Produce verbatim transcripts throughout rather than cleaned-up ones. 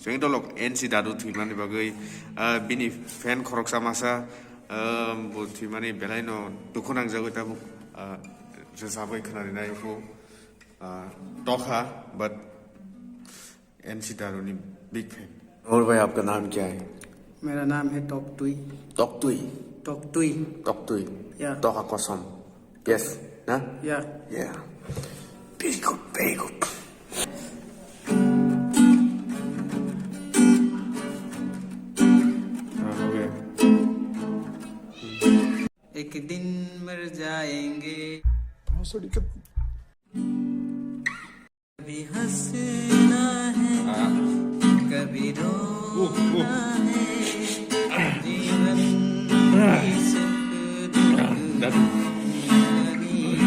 Chwng dolok N C Dadu thwimani bagwi, ah, bini fan khoroksa masa, ah, bo thwimani belaino dukhu nangjagwi tabuk, ah, rwchapwi khwnarinai kho, ah, tokha, but N C Dadu ni big fan. और भाई, आपका नाम क्या है? मेरा नाम है टॉक टुई। टॉक टुई? टॉक टुई। टॉक टुई। या। Tokha kosom. Yes, na? Yeah. Yeah. Very good, very good. हाँ, हो गया। एक दिन मर जाएंगे। बहुत सारी कब- कभी हंसना है, हाँ। कभी रोना है, जीवन की सुख दुख दादू। कहानी है।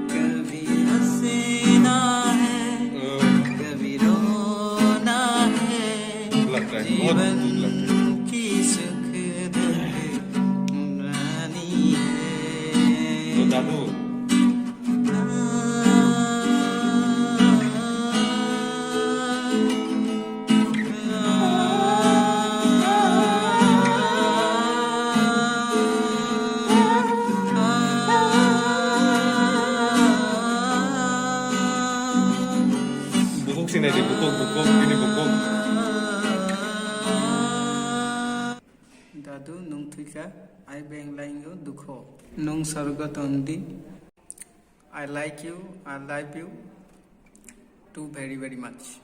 कभी हंसना है, हाँ। कभी रोना है, लगता है, बहुत जीवन खूब लगता है। की सुख दुख कहानी है। तो दादू, Bukhuk sinai di, bukhuk, bukhuk, bini bukhuk. Dadu, nwng thwikha, ai beng laingo dukho. Nwng sorgo tongdi. I like you, I love you too very, very much.